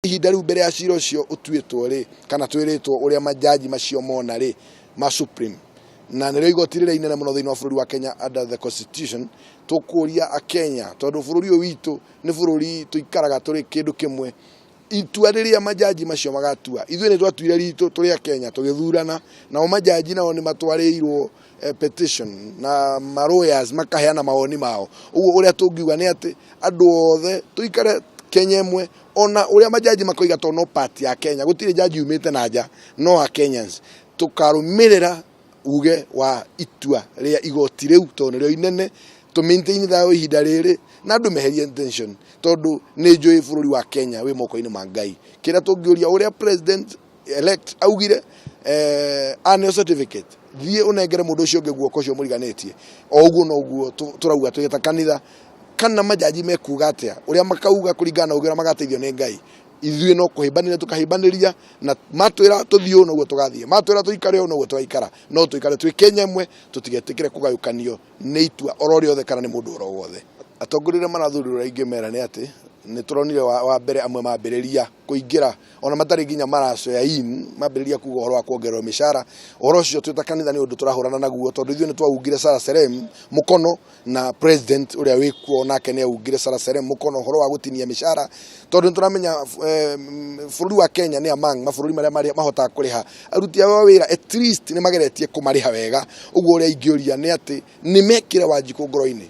Ihinda rĩu mbere ya cira ũcio ũtuĩtwo rĩ, kana twĩrĩtwo ũrĩa majaji macio mona rĩ, ma Supreme, na nĩrĩo igoti rĩrĩa inene mũno thĩinĩ wa bũrũri wa Kenya under the constitution, tũkũria Akenya, tondũ bũrũri ũyũ witũ nĩ bũrũri tũikaraga tũrĩ kĩndũ kĩmwe, itua rĩrĩa majaji macio magatua, ithuĩ nĩ twatuire ritũ tũrĩ Akenya tũgĩthurana, nao majaji nao nĩ matwarĩirwo petition na ma lawyers makaheana mawoni mao. Ũguo ũrĩa tũngiuga nĩ atĩ andũ othe tũikare Kenya ĩmwe, ona ũrĩa majaji makoiga tondũ no part ya Kenya, gũtirĩ jaji yumĩte na nja, no a Kenyans tũkarũmĩrĩra uge wa itua rĩa igoti rĩu tondũ nĩrĩo inene, tũ maintain thayũ ihinda rĩrĩ na andũ meherie tension, tondũ nĩ njũĩ bũrũri wa Kenya wĩ moko-inĩ ma Ngai. Kĩrĩa tũngĩũria ũrĩa president elect augire, aneo certificate, thiĩ ũnengere mũndũ ũcio ũngĩ guoko ũcio mũriganĩtie. O ũguo noguo tũrauga twĩ ta kanitha, kana majaji mekuga atĩa, ũrĩa makauga kũringana na ũgĩ ũrĩa magateithio nĩ Ngai, ithuĩ no kũhĩmbanĩria tũkahĩmbanĩria, na matwĩra tũthiĩ ũũ noguo tũgathiĩ, matwĩra tũikare ũũ noguo tũgaikara, no tũikare twĩ Kenya ĩmwe, tũtigetĩkĩre kũgayũkanio nĩ itua oro rĩothe kana nĩ mũndũ oro wothe. Atongoria arĩa marathurirwo ũrĩa ingĩmera nĩ atĩ nĩ tũronire wa mbere amwe mambĩrĩria kũingĩra ona matarĩ nginya maracoya in, mambĩrĩria kuga ũhoro wa kuongererwo mĩcara. Ũhoro ũcio twĩ ta kanitha nĩ ũndũ tũrahũrana naguo, tondũ ithuĩ nĩ twaungire Sarah Serem mũkono, na president ũrĩa wĩkuo nake nĩ aungire Sarah Serem mũkono ũhoro wa gũtinia mĩcara, tondũ nĩ tũramenya bũrũri wa Kenya nĩ among mabũrũri marĩa mahotaga kũrĩha aruti ao a wĩra, at least nĩ mageretie kũmarĩha wega. Ũguo ũrĩa ingĩũria nĩ atĩ nĩ mekĩre Wanjikũ ngoro-inĩ.